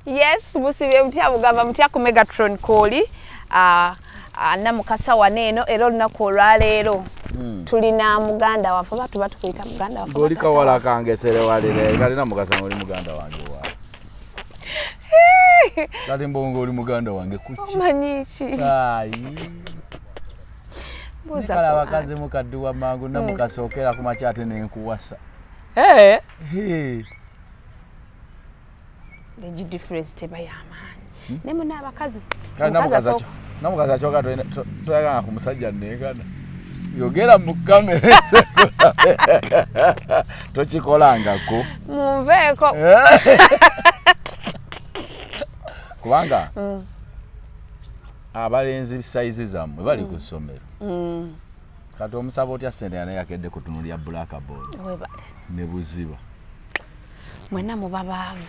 Yes, musibye mutya, mugamba mutya ku Megatron Kooli? Namukasa wano eno, era olunaku olwaleero tulina muganda waffe, oba tuba tukuyita muganda waffe? Ng'oli oba taata kawala waffe? Kange serewalire kati Namukasa ng'oli muganda wange wa kati mbonga oli muganda wange kuki? Omanyi ki? Ayi. Buuza kale ku abakazi mukaddiwa mangu. Namukasa okera ku makya ate nenkuwasa. Eh, Hey. Age difference teba y'amaanyi, naye muna abakazi Kale omukazi Namukasa Namukasa kyoka toyagala ku musajja nenkana yogera mu kamera, tokikolangako. Munveeko. Kubanga abalenzi size zammwe bali ku ssomero. Kati omusaba otya sente nga naye yakedde kutunulya blackboard? Webale. Ne buziba. Mwenna muba baavu,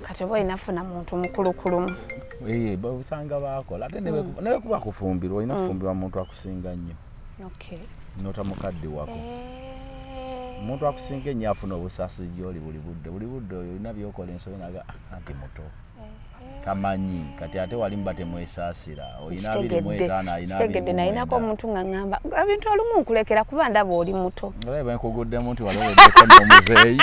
kati oba olina funa muntu mukulukulumu. Eh, basanga bakola ate ne bwekuba kufumbirwa, olina kufumbirwa muntu akusinga nnyo, notamukaddiwako. Omuntu akusinga ennyo afuna obusaasi gyoli buli budde, buli budde. Oyo olina byokola ensobi naga, "Ah, anti muto tamanyi." Kati ate wali muba temwesaasira, olina 25, alina Kitegedde. Nayinako 29. omuntu nga ŋŋamba ebintu olumu nkulekera kuba ndaba oli muto. Nga bwe nkuguddemu nti wali oweddeko n'omuzeeyi.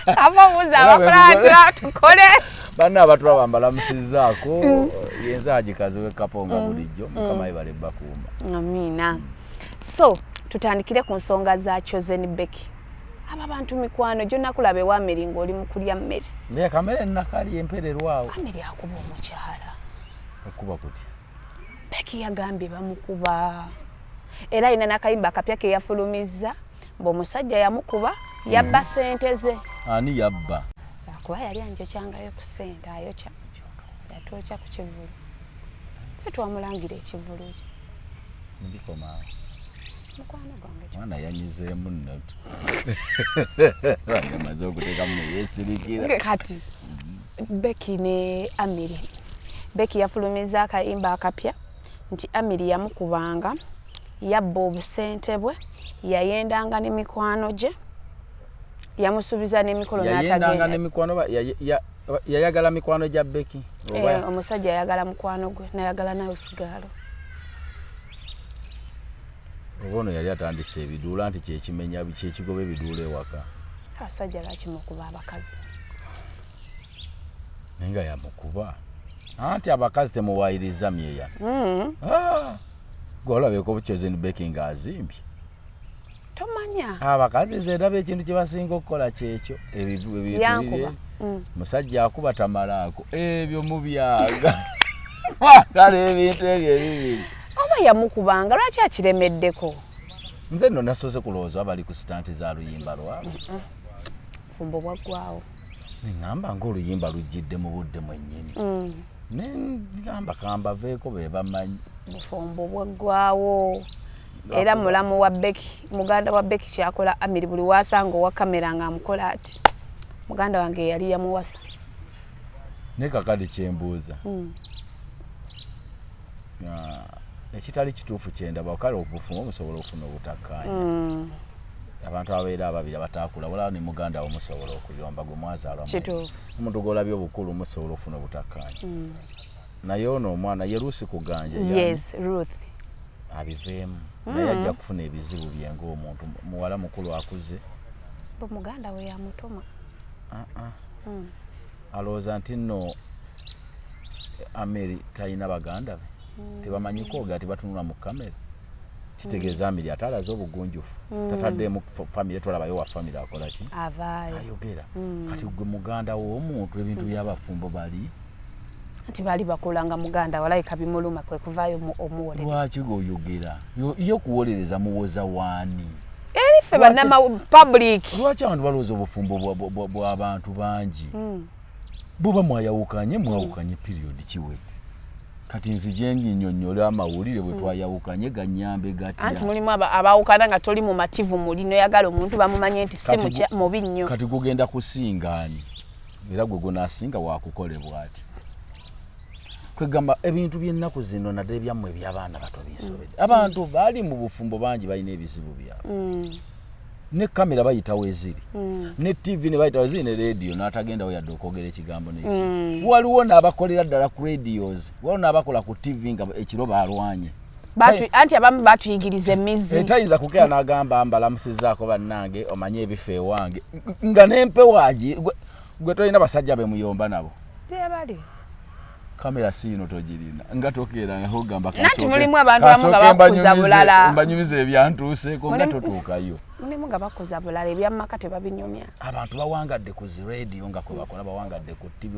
Aba obuuza Era abakola tukole. Banna abatulaba, mbalamusizzaako. Yenze agikazi wekapo nga bulijjo. Mukama yebale bakuuma. Amiina. So tutandikire ku nsonga za Chosen Becky. Aba bantu mikwano gyonakulaba ewa Amiri ng'oli mu kulya mmere. Naye kamere nakali empererwawo. Amiri akuba omukyala. Okuba kutya? Becky yagambye bamukuba, era alina n'akayimba akapya ke yafulumizza ng'omusajja yamukuba, yabba sente ze. Ani yabba? Kuba yali anjokyangayo ku ssente, ayokya, yatwokya ku kivulu, ffe twamulangira ekivulu kye. Bikomaawo. Mukwano gwange. Mwana yanyizeemu nno, amaze okuteekamu neyeesirikira. Kati Becky ne Amiri, Becky yafulumiza akayimba akapya nti Amiri yamukubanga, yabba obusente bwe, yayendanga ne mikwano gye, yamusuubiza n'emikolo yayendanga n'atagenda. N'emikwano yayagala mikwano gya Becky oba? Eh, omusajja yayagala mukwano gwe, nayagala nawe sigaalo. Oba ono yali atandise ebiduula nti kyekimenya, kyekigoba ebiduula ewaka. Abasajja lwaki mukuba abakazi? Naye nga yamukuba, anti abakazi temuwayiriza myeya. Ah, gwe olabeko Chosen Becky ng'azimbye? Tomanya. Abakazi nze ndaba ekintu kye basinga okukola kyekyo. Ebintu Yankuba. Musajja akuba tamalaako, ebyo mubyaga, mwagala ebintu ebyo ebibiri. Oba yamukubanga, lwaki akiremeddeko? Nze nno nasoose kulowooza bali ku stunt za luyimba lwabwe. Fumbo bwaggwawo. Neŋŋamba ngaoluyimba lujjidde mu budde mwennyini, neŋŋamba kambaveeko be bamanyi. Bufumbo bwaggwawo, era mulamu wa Becky, muganda wa Becky, kyakola Amiri, buli wasanga owa kamera ng'amukola ati muganda wange yali yamuwasa. Naye kakati kyembuuza, ekitali kituufu kyendaba, kale obufumbo musobola okufuna obutakkaanya, abantu ababeera ababiri abatakula, wala ne muganda wo musobola okuyomba gwe mwazaalwa mwembi. Omuntu gwolabye obukulu musobola okufuna obutakkaanya, naye ono omwana ye Rusi Kuganja yani Yes, Ruth. Abiveemu, naye ajja kufuna ebizibu bye ng'omuntu muwala mukulu akuze. Bo muganda we yamutuma. Ah, ah. Alowooza nti nno Ameri talina baganda be, tebamanyi kwogera, tebatunula mu kamera. Kitegeeza Amiri ate alaze obugunjufu, tataddemu famire, tolabayo wa famire akola ki? Avaayo. Ayogera. Kati gwe muganda w'omuntu, ebintu by'abafumbo bali Anti baali bakolanga muganda walabika bimuluma, kwe kuvaayo omuwolere. Lwaki gweoyogera ye okuwolereza muwoza waani? Eri ffe bannama public. Lwaki abantu balowooza obufumbo bw'abantu bangi buba mwayawukanye, mwawukanye, period, kiwedde? Kati nzije nyinyonnyole amawulire bwe twayawukanye ganyambe Anti gatya? Mulimu abawukana nga toli mumativu, muli noyagala omuntu bamumanye nti si Kati mubi nnyo. Kati gugenda kusinga ani? Era gwe gunaasinga wakukolebwa ati? Kwegamba ebintu by'ennaku zino, naddala ebyammwe eby'abaana bato, binsobedde. Abantu bali mu bufumbo bangi balina ebizibu byabwe. Ne kamera bayita weziri, ne TV ne bayita weziri, ne radio, n'atagendawo yadde okwogera ekigambo neki. Waliwo n'abakolera ddala ku radios, waliwo n'abakola ku TV nga ekiro balwanye. Anti abamu batuyigiriza emizi. Tayinza kukeera n'agamba, "Mbalamusizaako bannange, omanye ebifo ewange nga nempewaagi." Gwe tolina basajja be muyomba nabo? Gyebali. Kamera siino togirina, nga tokeera ogamba, Nanti mulimu abantu abamu nga bakuza bulala. "Mbanyumiza ebyantuuseeko," nga totuukayo. Mulimu nga bakuza bulala, ebyamaka tebabinyumya. Abantu bawangadde ku zi radio nga kwe bakola, bawangadde ku TV,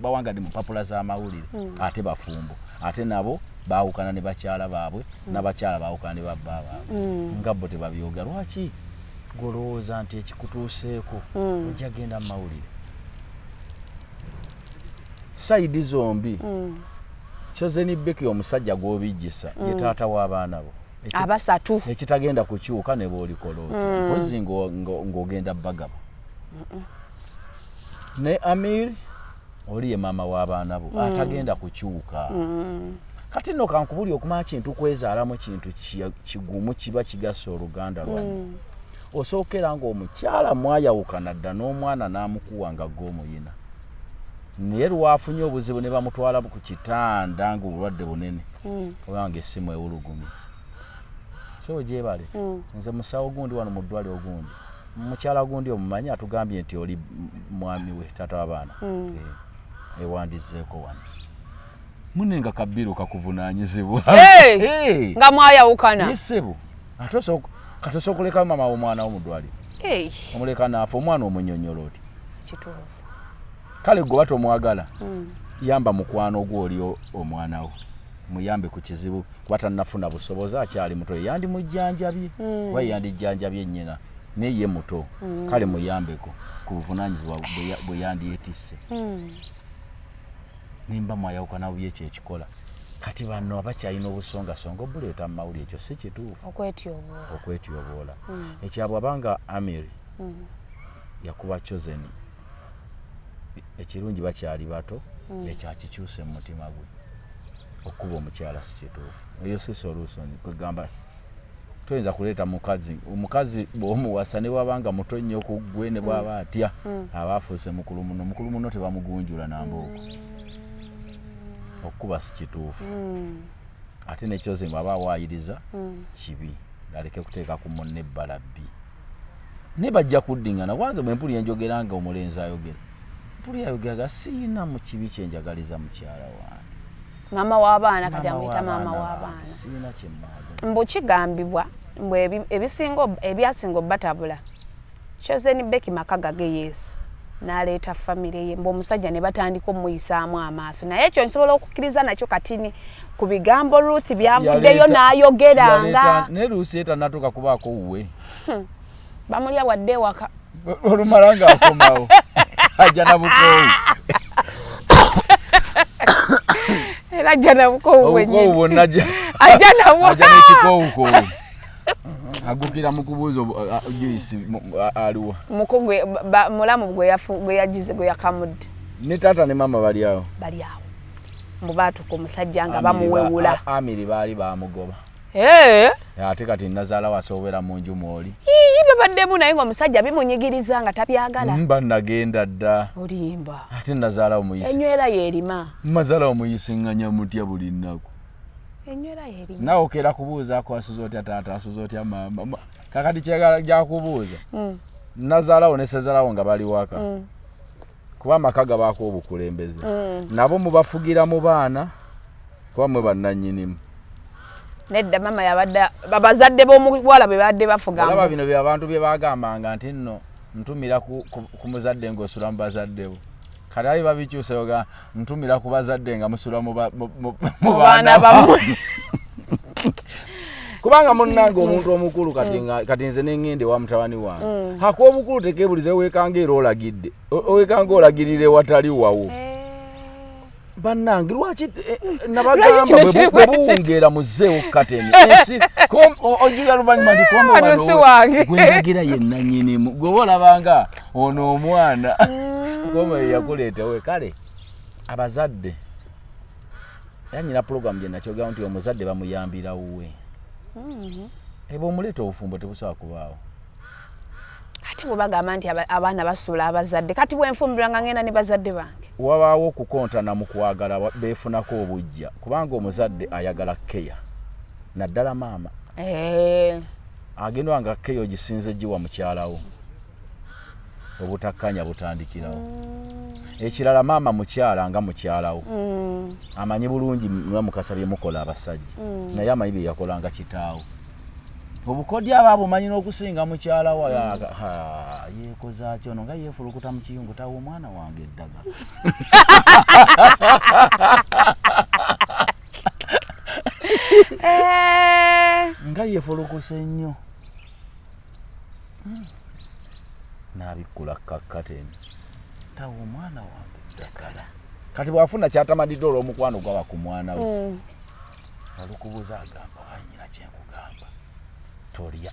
bawangadde mu mpapula z'amawulire, ate bafumbo, ate nabo baawukana ne bakyala baabwe, n'abakyala baawukana ne babba baabwe, nga bo tebabyogera. Lwaki golowooza nti ekikutuuseeko ojja genda mu mawulire side zombi? Chosen Becky, omusajja gw'obijjisa ye taata w'abaana bo. Abasatu. Ekitagenda kukyuka ne bw'olikola otya, mpozi ng'ogenda bagaba. Ne Amir oli ye maama w'abaana bo, atagenda kukyuka. Kati nno kankubuli, okumanya kintu kwezaalamu kintu kigumu kiba kigasa oluganda lwammwe. Osookera ng'omukyala mwayawukana dda n'omwana n'amukuwa nga gw'omuyina, naye lwafunye obuzibu ne bamutwala ku kitanda ng'obulwadde bunene, obanga essimu ewulugumye, "Sewo gyebale, nze musawo gundi wano mu ddwaliro gundi, mukyala gundi omumanyi atugambye nti oli mwami we, taata w'abaana." Eh, ewandizeeko wano mune nga kabiru kakuvunaanyizibwa. Hey! Hey! Nga mwayawukana. Ye ssebo, ate kati osobola okulekayo mama w'omwana wo mu ddwaliro? Hey, omuleka naafa, omwana omunyonyola oti? Kituufu. Kale gwe batomwagala, yamba mukwano gwo oli omwana wo, muyambe ku kizibu kuba tannafuna busobozi, akyali muto, yandimujjanjabye kuba yandijjanjabye nnyina, naye ye muto. Kale muyambeko ku buvunaanyizibwa bwe yandyetisse. Nimba mwayawukana bubi, ekyo ekikola kati bano abakyalina obusongasonga obuleeta mu mawulire, ekyo si kituufu. Okwetyoboola. Okwetyoboola ekyabwe. Abanga Amir yakuba Chosen, ekirungi bakyali bato, ekyo akikyuse mu mutima gwe. Okuba omukyala si kituufu, eyo si solution. Kwegamba toyinza kuleeta mukazi, omukazi bw'omuwasa ne bwabanga muto nnyo ku ggwe, ne bwaba atya, aba afuuse mukulu muno. Mukulu muno tebamugunjula nambooko. Okukuba si kituufu. Ate nekyoze bw'aba awaayiriza kibi, aleke kuteeka ku munne ebbala bbi, naye bajja kuddingana. Kwanza bwe mpulira enjogera nga omulenzi ayogera, mpulira ayogeraga, siina mu kibi kyenjagaliza mukyala wange. Maama w'abaana kati amuyita w'abaana maama bange, w'abaana. Siina kyemwagala. Mbu kigambibwa mbu ebisinga ebyasinga obbatabula, Chosen Becky maka gage yeesi n'aleeta famire ye, mbu omusajja ne batandika omuyisaamu amaaso. Naye ekyo nsobola okukkiriza nakyo katini ku bigambo Ruth byavuddeyo n'ayogeranga. Naye Ruth ye tannatuuka kubaako wuwe. Bamulya wadde ewaka. Olumala ng'akomawo ajja na bukoowu. Era ajja na bukoowu. Obukoowu Bwennyini. Bwonna ajja. Ajja nabwo. Ajja n'ekikoowukoowu, agukira mu kubuuza juice aliwa. Muko gwe mulamu gwe gwe yagize, gwe yakamudde. Ne taata ne maama bali awo. Bali awo. Mbu baatuka omusajja nga Amiri bamuwewula. Amiri baali bamugoba. Eh, ate kati nazaala wasoobera mu nju mwoli. Ii, babaddemu naye nga omusajja bimunyigiriza nga tabyagala. Mba nagenda dda. Olimba. Ate nazaala omuyisi. Enywera yeerima. Mazaala omuyisiŋŋanya mutya buli nnaku? Enywera yeerima. Nawe okeera kubuuzaako, "Asuza otya taata? Asuza otya maama?" Kakati kyagala gyakubuuza nazaalawo ne sezaalawo nga bali waka, kuba amaka gabaako obukulembeze, nabo mubafugira mu baana kuba mwe bannannyinimu. Nedda, mama yabadde, abazadde b'omuwala bwe badde bafuga. Olaba bino bye abantu bye bagambanga nti nno ntumira ku muzadde ng'osula mu bazadde bo. Kati ali babikyuse oga ntumira ku bazadde nga musula mu mu baana baana bammwe. Kubanga munnange omuntu omukulu kati kati nze neŋŋenda ewa mutabani wange, ak'obukulu tekeebuliza, weekanga era olagidde, owekanga olagirira ewatali wawo. Bannange, lwaki nabagamba Lwaki kino kiri bwe bwe kiti? Buwungeera muzeewo kateni ensi ojjukira luvannyuma nti kombe Wano wano si wange. Gwe ndagira ye nannyinimu, gwe oba olabanga ono omwana kombe ye yakuleetewe. Kale abazadde, era nyina puroguramu gye nakyogerawo nti omuzadde bamuyambira wuwe. Eba omuleeta, obufumbo tebusobola kubaawo. Ate bwe bagamba nti abaana basuula abazadde, kati bwenfumbirwa nga ngenda ne bazadde bange. Wabaawo okukontana mu kwagala, beefunako obujja, kubanga omuzadde ayagala keya, naddala maama. Agenda nga keya ogisinze giwa mukyalawo, obutakkanya butandikirawo. Ekirala, maama mukyala nga mukyalawo amanyi bulungi Mukasa bye mukola abasajja, naye amanyi bye yakolanga kitaawo. Obukodyo aba abumanyi n'okusinga mukyala wo. Yeekoza ki ono nga yeefulukuta mu kiyungu, tawa omwana wange eddagala. Nga yeefulukuse nnyo, n'abikkula kakkateni, tawa omwana wange eddagala. Kati bw'afuna kyatamadidde olw'omukwano gwaba ku mwana we, alukubuza, agamba, "Wanyina, kyenkugamba tolya."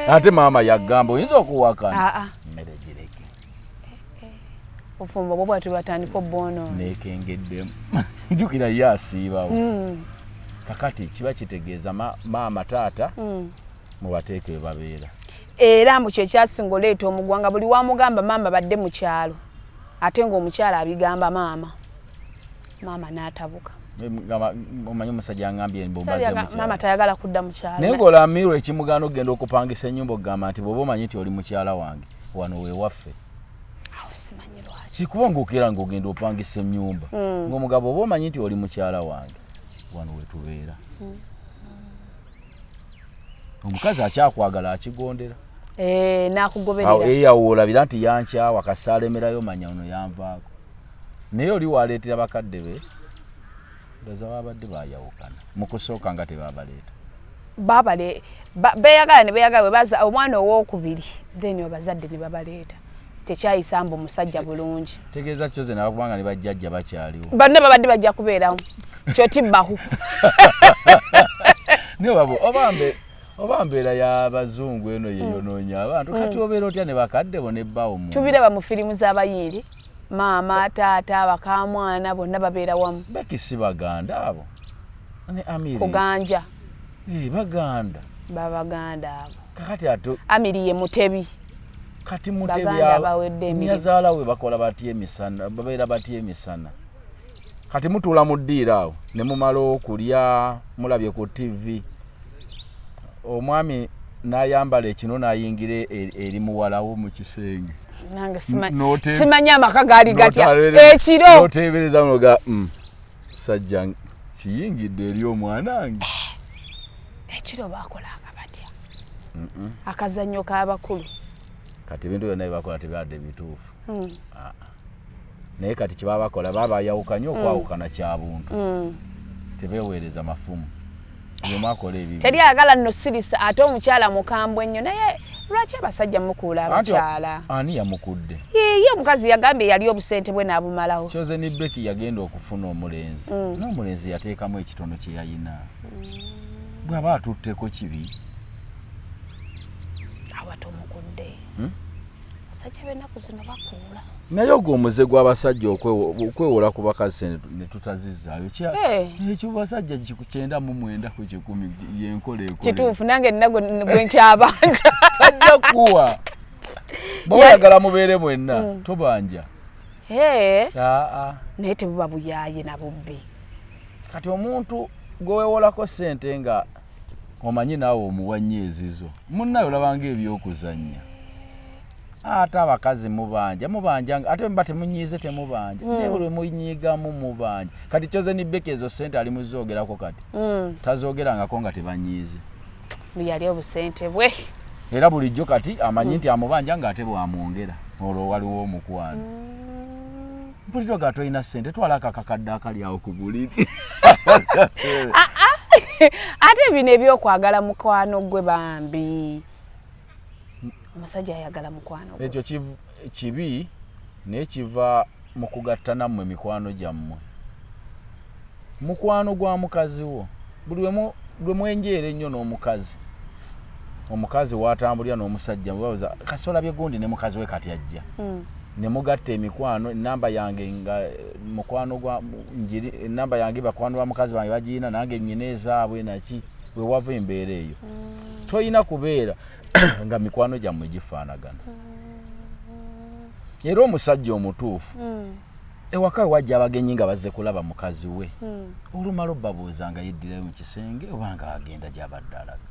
Ate maama yagamba, oyinza okuwakana? Mmere gireke. Obufumbo bwo bwati batandika obwonoona. Nekengeddemu, jjukira ye asiibawo. Kakati kiba kitegeeza maama, taata mubateeke we babeera. Era mbu kyekyasinga oleeta omugwanga, buli wamugamba maama badde mu kyalo, ate ng'omukyala abigamba maama, maama n'atabuka. Omanyi omusajja angambye mbumbaze. Maama tayagala kudda mu kyalo. Naye ng'olamiirwa ekimugaana okugenda okupangisa ennyumba, okugamba nti bw'oba omanyi nti oli mukyala wange, wano weewaffe. Awo simanyi lwaki. Kikuba ng'okeera ng'ogenda opangisa ennyumba, ng'omugabo oba omanyi nti oli mukyala wange, wano wetubeera. Omukazi akyakwagala akigondera. Nakugoberera. Awo olabira nti yankyawa, kasaalemerayo, manya ono yanvaako. Naye oli waleetera bakadde be, ndowooza babadde bayawukana mu kusooka nga tebabaleeta. Babale beyagala ne beyagala, bwe baza omwana owokubiri, then abazadde ne babaleeta. Tekyayisa mbu musajja bulungi. Tegeeza kyoze nabakubanga ne bajjajja bakyaliwo. Banne babadde bajja kubeeramu kyotibbahu. Naye oba mbeera y'abazungu eno yeyonoonya abantu. Kati obeera otya ne bakadde bo nebbaawo mu Tubiraba mu firimu z'abayindi, maama, taata, bakamwana bonna babeera wamu. Beki si baganda abo ne Amiri? Kuganja. Eh, baganda. Babaganda abo. Kakati ate Amiri ye Mutebi. Kati Mutebi Baganda bawedde emirimu. Nyazaala we bakola batya emisana? Babeera batya emisana? Kati mutuula mu ddiiro awo ne mumala okulya, mulabye ku TV, omwami n'ayambala ekino n'ayingira eri muwalawo mu kisenge. Nange simanyi amaka gaali gatya ekiro. Noteebereza noga, sajja kiyingidde eri omwana wange." Ekiro bakolanga batya akazannyo k'abakulu? Kati ebintu byonna byebakola tebyadde bituufu. Ah, ah. Naye kati kyebaba bakola, baba bayawukanye, okwawukana kya buntu. Tebeweereza mafumu, buli omu akola ebibi. Teri ayagala nno sirisa, ate omukyala mukambwe nnyo. Naye lwaki abasajja mukuula Anti abakyala? Ani yamukudde? Ye omukazi yagambye yali obusente bwe n'abumalawo. Chosen Becky yagenda okufuna omulenzi, n'omulenzi yateekamu ekitono kye yayina. Bw'aba atutteko, kibi? Awa tomukudde. Abasajja b'ennaku zino bakuula. Naye ogwo omuze gw'abasajja okwewola ku bakazi sente ne tutazizaayo. Ekyo basajja 99 ku yenkola ekola. Kituufu, nange nina gwe nkyabanja. Tajja kuwa. Bw'oba oyagala mubeere mwenna, tobanja. Aa. Naye tebuba buyaaye na bubbi? Kati omuntu gwe weewolako sente nga omanyi naawe omuwa nnyo ezizo, munnaye olabanga ebyokuzannya. Ate abakazi mubanja, mubanja ate muba temunyiize, temubanja. Naye buli munyiigamu mubanja. Kati Chosen Becky ezo sente ali muzoogerako kati, tazoogerangako nga tebanyiize. Yali obusente bwe. Era bulijjo kati amanyi nti amubanja ng'ate bwamwongera, olwo waliwo omukwano. Mpulira ga tolina sente, twala akakakadde akali awo ku buliri. Ate bino ebyokwagala mukwano gwe, bambi omusajja ayagala mukwano gwe. Ekyo kibi, naye kiva mu kugatta nammwe mikwano gyammwe. Mukwano gwa mukazi wo, buli lwe mwenjeera ennyo n'omukazi, omukazi watambulira n'omusajja, mubabuza kasolabye gundi ne mukazi we, kati ajja ne mugatta emikwano. Enamba yange nga mukwano gwa njiri, enamba yange bakwano ba mukazi bange bagiyina, nange nyina ezaabwe naki, wewava embeera eyo. Toyina kubeera. Nga mikwano gyammwe gifaanagana. Era omusajja omutuufu, ewaka we wajja abagenyi nga bazze kulaba mukazi we, olumala obbabuuza nga yeddirayo mu kisenge oba nga agenda gy'abadde alaga.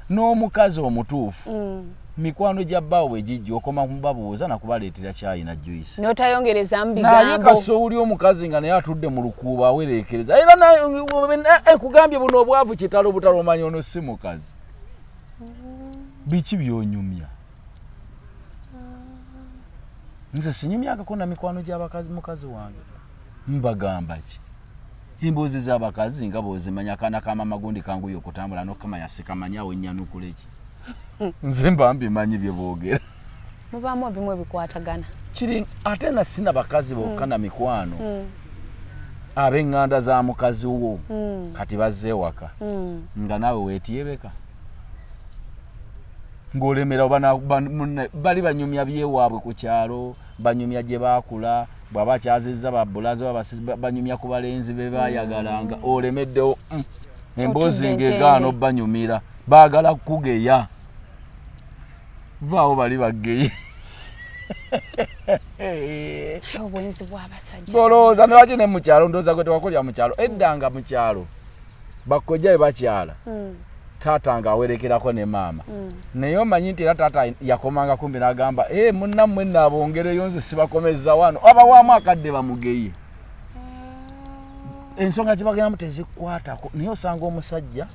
N'omukazi omutuufu, mikwano gya bbaawe bwe gijja, okoma kumubabuuza nakubaleetera kyayina juice. N'otayongerezamu Naye bigambo. Kasowuli omukazi nga naye atudde mu lukuubo awereekereza era kugambye buno obwavu kitalo butalo, omanya ono si mukazi. Biki byonyumya? Nze sinyumyakako na mikwano gy'abakazi mukazi wange. Mbagamba ki? Emboozi z'abakazi nga bw'ozimanya, akaana ka mama gundi kanguye okutambula n'okamanya sikamanya, awo ennyanukula ki? Nze mba mbimanyi bye boogera. Mubaamu ebimu ebikwatagana. Kiri ate na sina bakazi bokka, na mikwano, ab'eŋŋanda za mukazi wo kati bazze ewaka nga naawe weetyebeka ng'olemera oba bali banyumya byewaabwe ku kyalo, banyumya gye baakula, bw'aba akyazizza babulazi oba banyumya ku balenzi be baayagalanga, olemeddewo. Emboozi Otudde ng'egaana ntende. obbanyumira, baagala kukugeya, vaawo bali bageye. Obwenzi bw'abasajja. Olowooza nolwaki ne mukyalo? Ndowooza gwe tewakulya mukyalo. Edda nga mukyalo bakojja bwe bakyala, taata nga awerekerako ne maama, naye omanyi nti era taata yakomanga kumbi n'agamba, e munnammwe nno abongereyo, nze sibakomeza wano, abawaamu akadde bamugeye. Ensonga zibagendamu tezikwatako, naye osanga omusajja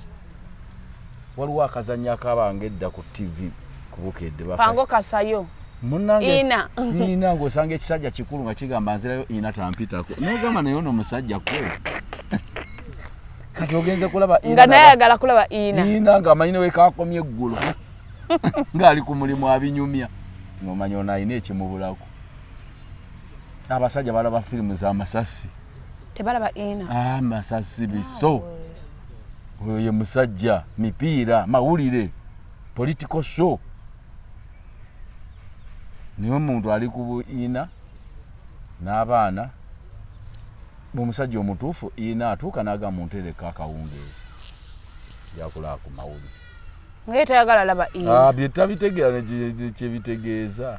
waliwo akazannyo akabanga edda ku TV ku Bukedde Pango kasayo. Munnange, Ina. Ina, ng'osanga ekisajja kikulu nga kigamba nzirayo ina tampitako, nogamba naye ono musajja kwe kati ogenze kulaba ina. Nga naye ayagala kulaba ina. Ina ng'amanyi ne wekakomye eggulo ng'ali ku mulimu abinyumya, ng'omanyi ono alina ekimubulako. Abasajja balaba firimu z'amasasi. Tebalaba ina. Ah, masasi biso, oyo ye musajja. Mipiira, mawulire, political show. Naye omuntu ali ku buina n'abaana, omusajja omutuufu ina atuuka n'agamba muntereko akawungeezi jakulaba ku mawulire. Nga ye tayagala laba ina. Ah, bye tabitegeera kyebitegeeza.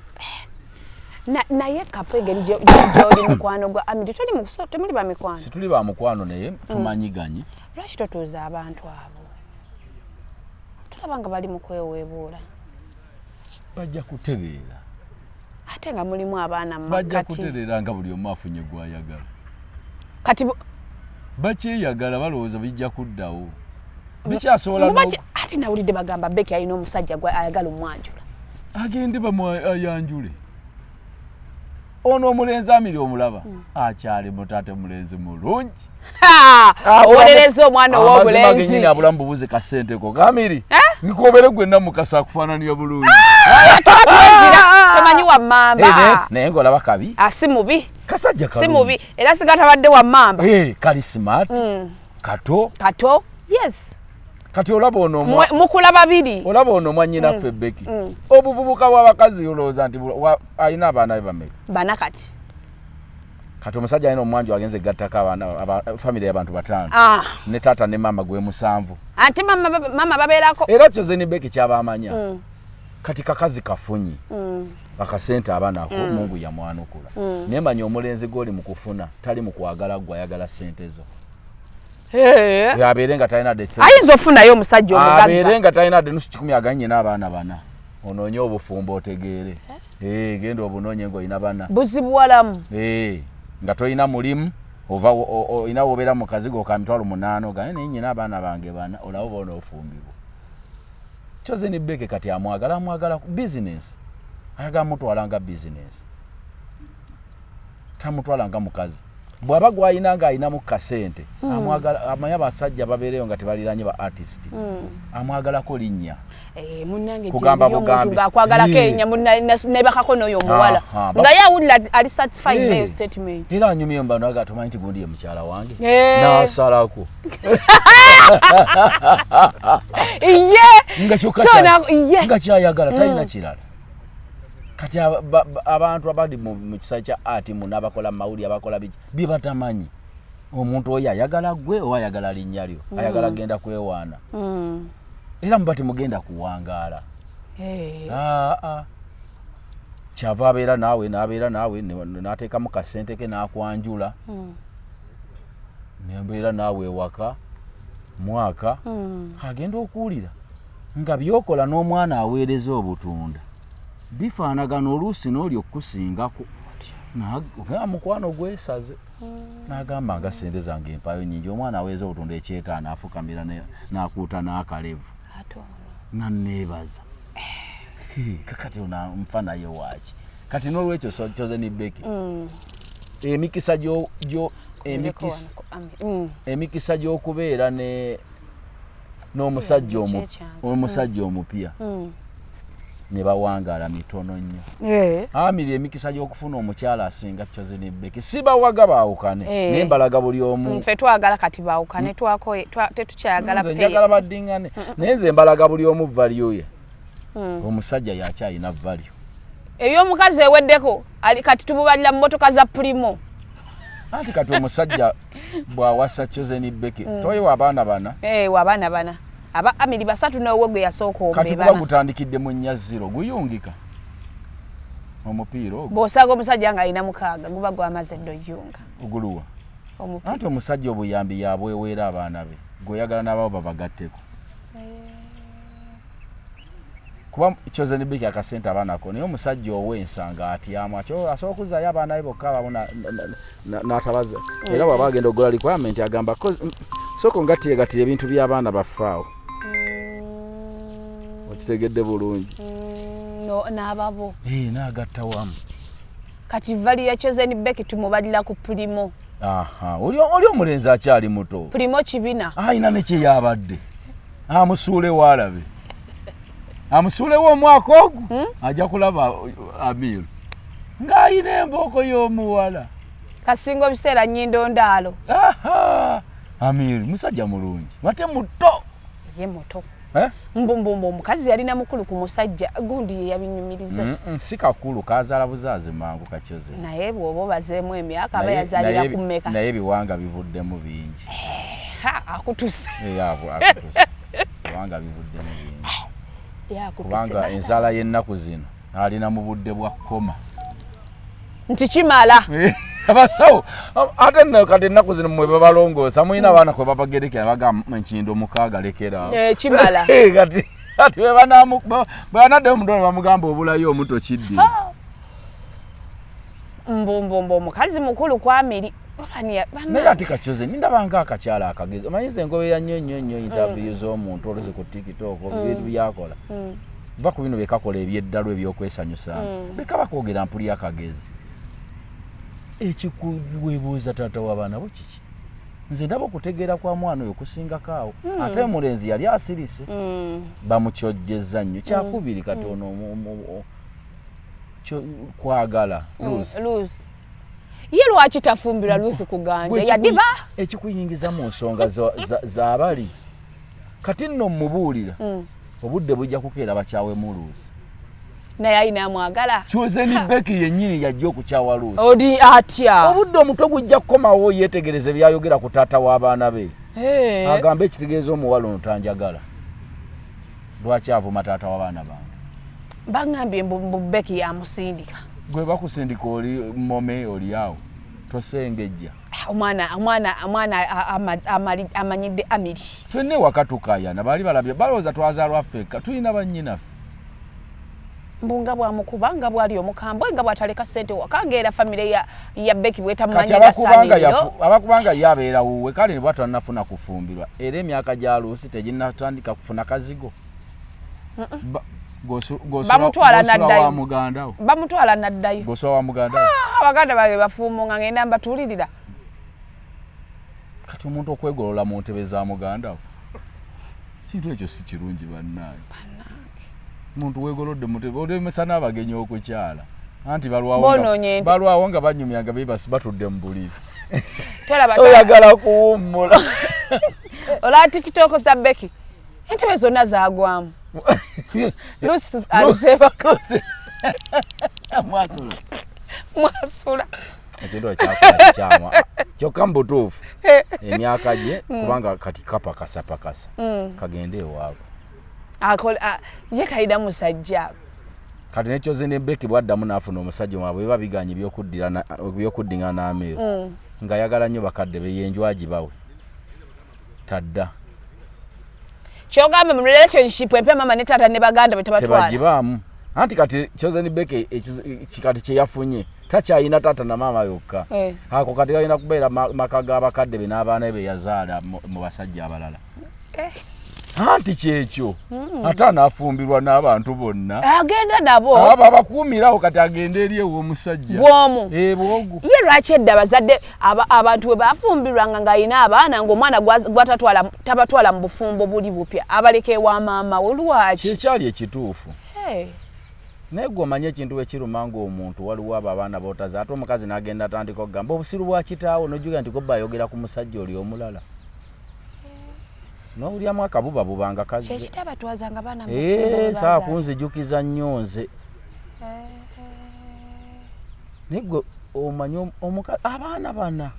Naye Kapo, engeri gy'oli mukwano gwa Amidi, toli temuli ba mikwano? Situli ba mukwano, naye tumanyiganye. Lwaki totuuza abantu abo? Tulaba nga bali mu kweweebuula. Bajja kutereera. Ate nga mulimu abaana mu Bajja makkati. kutereera nga buli omu afunye gwayagala. Kati Bakyeyagala, balowooza bijja kuddawo, bikyasobola. Ate nawulidde bagamba Beki alina omusajja gwe ayagala omwanjula. Agende bamuayanjule. Ono omulenzi Amiri omulaba, akyali muto ate mulenzi mulungi. Owolereza omwana Amazima ow'obulenzi. Gennyini abulamu bubuze kasenteko kamiri nkobere gwenna mukasa akufaananira bulungi. Twezira tomanyi wa mmamba. Naye ng'olaba kabi. Ah, si mubi. Kasajja Si mubi, era siga tabadde wa mmamba. Eh, kali smart, kato. Kato, yes. Kati olaba ono Mukula babiri. Olaba ono mwannyinaffe Beki, obuvubuka bw'abakazi olowooza nti alina abaana be bameka? Bana kati. Kati omusajja alina omwanjo agenze gattako abaana famire y'abantu bataano, Ah, ne taata ne maama gwe musanvu. Ate mama babeerako. Era Chosen Beki kyabamanya kati kakazi kafunyi akasente abaana ako, Mungu yamwanukula. Naye manya omulenzi gwoli mu kufuna tali mu kwagala gwe, ayagala sente zo. Abeere nga talina de Ayinza ofunayo omusajja abeere omugagga. nga talina de nusu kikumi aganye n'abaana bana, onoonye obufumbo otegeere. Eh, genda obunoonye ng'olina bana. Buzibuwalamu. Eh, nga tolina mulimu, ova olina wobeera mu kazigo ka 80,000, gaye naye nyina abaana bange bana, olaba oba onoofumbibwa. Chosen Beke kati amwagala, amwagala ku business, ayagala mutwala nga business, tamutwala nga mukazi. Bw'aba gwalina nga alinamu kasente, amwagala, amanyi abasajja babeereyo nga tebaliranye ba artist, amwagalako linnya. Eh, munnange, Kugamba gyebiri omuntu bugambi. ng'akwagalako erinnya, nebakako n'oyo omuwala nga ye awulira ali satisfied n'eyo statement. Era anyumye mbano aga tumanyi nti gundi ye mukyala wange, n'asalako. Ye Nga kyokka So, ye. Nga kyayagala talina kirala. Kati abantu abali mu kisa kya art muno, abakola mawuli, abakola biki bye batamanyi, omuntu oyo ayagala gwe oba ayagala linnya lyo, ayagala genda kwewaana. Era muba temugenda kuwangaala. Kyava abeera naawe n'abeera naawe n'ateekamu kasente ke n'akwanjula, nembeera naawe ewaka mwaka, agenda okuwulira nga byokola n'omwana aweereza obutunda bifaanagana, oluusi n'oli okukusingako. Mukwano gwesaze, n'agamba nga sente zange empaayo nyingi, omwana aweereza obutunda ekyetaano afukamira n'akuuta n'akalevu naneebaza. Kakati ono nfa naye waaki? Kati n'olwekyo Chosen Becky, emikisa emikisa gy'okubeera ne n'omusajja omusajja omupya ne bawangaala mitono nnyo. Amiri emikisa gy'okufuna omukyala asinga Chosen Becky, si bawaga baawukane, naye mbalaga buli omu. Ffe twagala kati baawukane, tetukyayagala. Nze njagala baddiŋŋane, naye nze mbalaga buli omu value ye. Omusajja yakyalina value. Ey'omukazi eweddeko, kati tumubalira mu motoka za Premio. Anti kati omusajja bw'awasa Chosen Becky, toyewa abaana bana. Abaana bana, aba Amiri basatu n'owe gwe yasooka. Kati kuba gutandikidde mu nnya zero, guyungika omupiira ogwo. Bw'osanga omusajja ng'alina mukaaga, guba gwamaze dda oyunga. Oguluwa? Anti omusajja obuyambi yabweweera abaana be, gweoyagala n'ababo babagatteko, kuba Chosen Becky akasente abaanako, naye omusajja ow'ensanga atyamu asobola okuzaayo abaana be bokka abamu n'atabaza. Era bw'aba agenda okugula requirement agamba, "Sooka ongattiregattira ebintu by'abaana baffe awo." Okitegedde bulungi? N'ababo. N'agatta wamu. Kati value ya Chosen Becky tumubalira ku Premio. Oli omulenzi akyali muto. Premio kibina. Ayina nekyeyabadde amusuulewo, alabe amusuulewo omwaka ogwo, Ajja kulaba Amir ng'ayina embooko y'omuwala. Kasinga obiseera nnyindo ndaalo. Amir musajja mulungi ate muto. Ye muto. Eh? Mbumbumbu omukazi yalina mukulu ku musajja gundi ye yabinyumiriza. Si kakulu, kazaala buzaazi mangu kakyoze. Naye bw'oba obazeemu emyaka, aba yazaalira ku mmeka? Naye ebiwanga bivuddemu bingi. Akutuse. Akutuse, ebiwanga bivuddemu bingi, kubanga enzaala y'ennaku zino alina mu budde bwa koma. Nti kimala. Abasawo ate nno kati ennaku zino mwe babalongoosa, mulina abaana kwe babagerekera, bagamba enkindo mukaaga lekerawo. Kimala. Kati bwe banaddayo omuto ne bamugamba obulayo omuto kiddira. Mbumbumbu omukazi mukulu kwamiri. Naye ate kakyoze nindabanga akakyala akagezi, omanyiza engoberera nnyo nnyo nnyo interview z'omuntu oluzi ku TikTok, ebintu byakola, va ku bino byekakola ebyeddalu ebyokwesanyusaamu, bekaba kwogera mpuli akagezi. Ekikuweebuuza taata w'abaana bo kiki? Nze ndaba okutegeera kwa mwana oyo kusingako awo. Ate omulenzi yali asirise, bamukyojjeza nnyo. Kyakubiri kati ono kwagala. Ruth ye lwaki tafumbirwa Ruth kuganja yadiba? Ekikuyingiza mu nsonga z'abali kati nno mubuulira, obudde bujja kukeera bakyawemu Ruth. Naye ayina amwagala. Chosen Becky yennyini yajja okukyawa Ruth. Oli atya? Obudde omutwe gujja kukomawo, yeetegereze byayogera ku taata w'abaana be, agambe ekitegeeza omuwala ono tanjagala, lwaki avuma taata w'abaana bange? Baŋŋambye mbu Becky yamusindika. Gwe bakusindika oli mome, oli awo tosengejja. Omwana omwana omwana amanyidde Amiri. Ffenna ewaka tukayana, baali balabye balowooza twazaalwa ffekka, tulina bannyinaffe. Mbu nga bwamukuba, nga bwali omukambwe, nga bwataleka ssente waka, ngaera famire ya Becky Kati bwetamumanyi. Abakubanga ye abeera wuwe, kale bwa tannafuna kufumbirwa, era emyaka gya Luusi teginnatandika kufuna kazigo. Bamutwala naddayo wa muganda wo. Bamutwala naddayo. Gosula wa muganda wo. Ah, abaganda bange bafuumu, nga ngenda mbatuulirira. Kati omuntu okwegolola mu ntebe za muganda wo, kintu ekyo si kirungi bannaaye. Muntu weegolodde mu ntebe, olemesa n'abagenyi okukyala, anti balwawo nga banyumya nga bebasi batudde mu buliri, oyagala kuwummula. Olaba TikTok za Becky, entebe zonna zagwamu, Lusi azebako. Mwasula. Mwasula. Ekintu ekyakola kikyama, kyokka mu butuufu emyaka gye, kubanga kati kapakasapakasa, kagende ewaabwe. Ye talina musajja. Kati ne Chosen Becky bwaddamu n'afuna omusajja omulala, bwe biba biganye ebyokuddingana Amiru, ng'ayagala nnyo bakadde be, yenjwagi bawe tadda. Kyogamba mu relationship empya mama ne taata ne baganda be tabatwala? Tebagibaamu. Anti kati Chosen Becky kati kye yafunye, takyayina taata na maama yokka. Ako kati galina kubeera maka g'abakadde be n'abaana be yazaala mu basajja abalala. Anti kyekyo, ate anaafumbirwa n'abantu bonna. Agenda nabo. Abo abakuumirawo, kati agenda eri ew'omusajja. Bw'omu. Bwogu. Ye lwaki edda abazadde abantu bwe bafumbirwanga ng'alina abaana, ng'omwana gwatatwala tabatwala mu bufumbo buli bupya, abaleka ewa maama we? Lwaki? Kyekyali ekituufu. Naye gwe omanye ekintu bwe kiruma ng'omuntu waliwo abo abaana b'otaza, ate omukazi n'agenda atandika okugamba obusiru bwa kitaawo, n'ojjuga nti gobba ayogera ku musajja oli omulala, n'owulyamu akabuba bubanga kazze. Kyekitabatwazanga baana mu bufumbo bwe saa bazaala. Kunzijukiza nnyo nze. Naye gwe omanyi abaana bana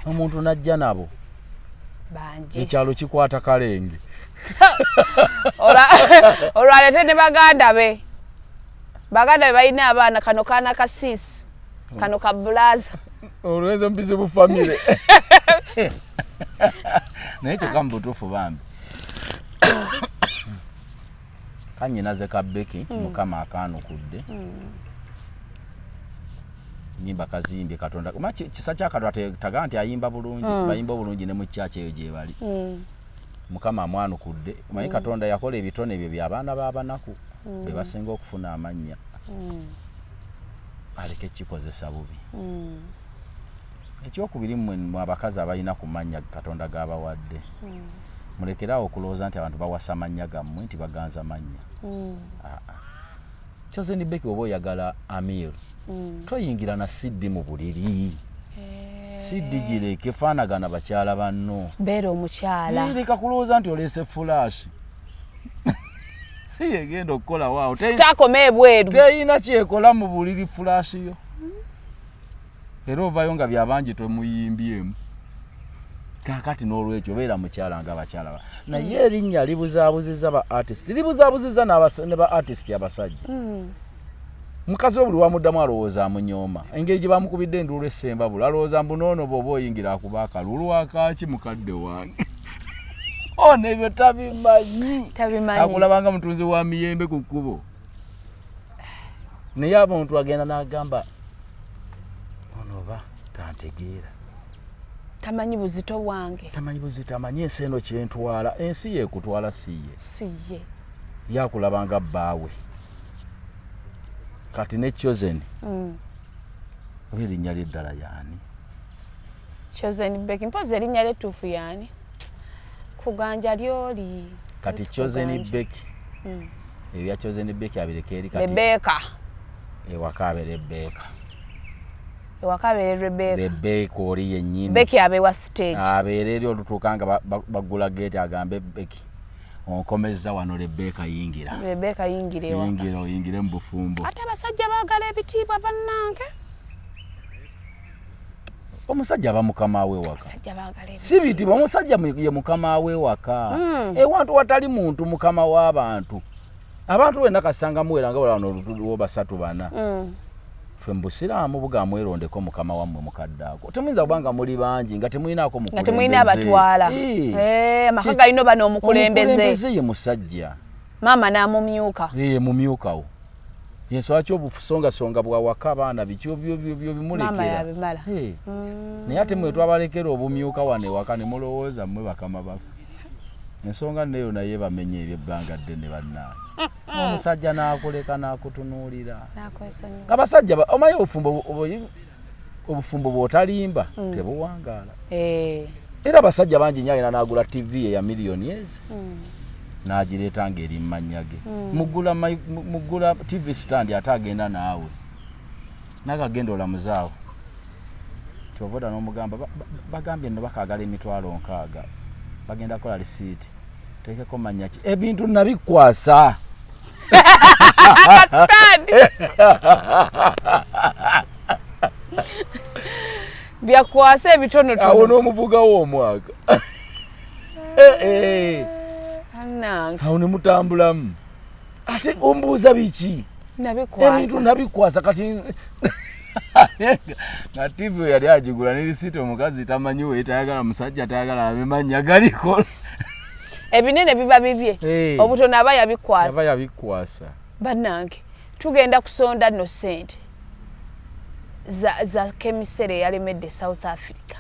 omuntu n'ajja nabo. Bangi. Ekyalo kikwata kalenge. Olwaleete ne baganda be, baganda be balina abaana, kano kaana ka sis, kano ka brother. Olwenze mubizibu famire. Naye kyokka mu butuufu bambi kanyinaze ka Becky, Mukama akaanukudde nyimba kazimbye Katonda. Omanyi kisa kya Katonda, tagaa nti ayimba bulungi, bayimba obulungi ne mu kyaki eyo gye bali. Mukama amwanukudde. Omanyi Katonda yakola ebitone ebyo byabaana b'abanaku be basinga okufuna amannya, aleke kikozesa bubi. Ekyokubiri, mmwe mmwe abakazi abalina ku mannya Katonda g'abawadde, mulekeraawo okulowooza nti abantu bawasa mannya gammwe, nti baganza mannya. Aa, Chosen Becky, oba oyagala Amir, toyingira na siddi mu buliri. Siddi gireke, faanagana bakyala banno. Beera omukyala. Leka kulowooza nti oleese flash, si yegenda okukola waawo. Sitaakoma ebweru. Teyina kyekola mu buliri flash yo, era ovayo nga byabangi tomuyimbyemu. Kakati n'olwekyo beera mukyala nga abakyala ba naye erinnya libuzaabuziza ba artist, libuzaabuziza ne ba artist abasajja. Mukazi we buli wamuddamu alowooza amunyooma. Engeri gye bamukubidde enduulu essembabula, alowooza mbu noono bw'oba oyingira akuba akalulu akaaki. Mukadde wange ono ebyo tabimanyi. Tabimanyi. Akulabanga mutunzi wa miyembe ku kkubo, naye abantu agenda n'agamba ono oba tantegeera. Tamanyi buzito bwange. Tamanyi buzito, amanyi ensi eno kyentwala. Ensi yekutwala, si ye. Si ye. Yakulabanga bbaawe. Kati ne Chosen, oba erinnya lyeddala yaani? Chosen Becky, mpozi erinnya lyettuufu yaani? Kuganja lyoli. Kati Chosen Becky, ebya Chosen Becky abireka eri kati. Rebeka. Ewaka abeere Rebeka. Ewaka abeere Rebeka. Rebeka oli yennyini. Becky abeewa stage. Abeere eri, olutuuka nga baggula geeti, agambe Becky, onkomezza wano, Rebeka yingira. Rebeka yingira ewaka. Yingira oyingire mu bufumbo. Ate abasajja baagala ebitiibwa, bannange. Omusajja aba mukama we waka. Abasajja baagala Si bitiibwa, omusajja ye mukama we waka. Ewantu watali muntu mukama w'abantu, abantu bwenna kasanga muwera nga wano olutuwo basatu bana. Ffe mu busiraamu bugaa mwerondeko mukama wammwe mukadde ako. Temuyinza kuba nga muli bangi nga temulinaako nga temulina abatwala. Eh. Amaka galina oba n'omukulembeze. Omukulembeze ye musajja. Maama n'amumyuka. Ye mumyukawo. Yensonga ki obusongasonga bwawaka, abaana biki Maama bimulekera. yabimala. Eh. Naye ate mwe twabalekera obumyuka wano ewaka ne mulowooza mmwe bakama baffe. Ensonga neyo naye bamenye ebyebbanga ddene, bannange. Omusajja n'akuleka n'akutunuulira. Nakwesonyiwa. Abasajja omanyi obufumbo bw'otalimba tebuwangaala. Era abasajja bangi nnyo alina n'agula TV eya miliyoni ezi n'agireeta ng'eri mu mannya ge. Mugula TV stand, ate agenda naawe nagagenda olamuzaawo, kyova odda n'omugamba bagambye nno bakaagala 60,000, bagenda kukola risiiti, teekeko mannya ki, ebintu nabikwasa. Stand byakwasa Awo ebitonotono. n'omuvugawo omwaka. Anna. Bannange. Awo ne mutambulamu, ate ombuuza biki? Nabikwasa. Ebintu nabikwasa. Kati nga TV yali agigula ne risiiti, omukazi tamanyi we, tayagala musajja, tayagala alabe mannya galiko. Ebinene biba bibye. Hey. Obutono aba yabikwasa. Yaba yabikwasa. Bannange, tugenda kusonda nno sente za kemisere eyalemedde South Africa.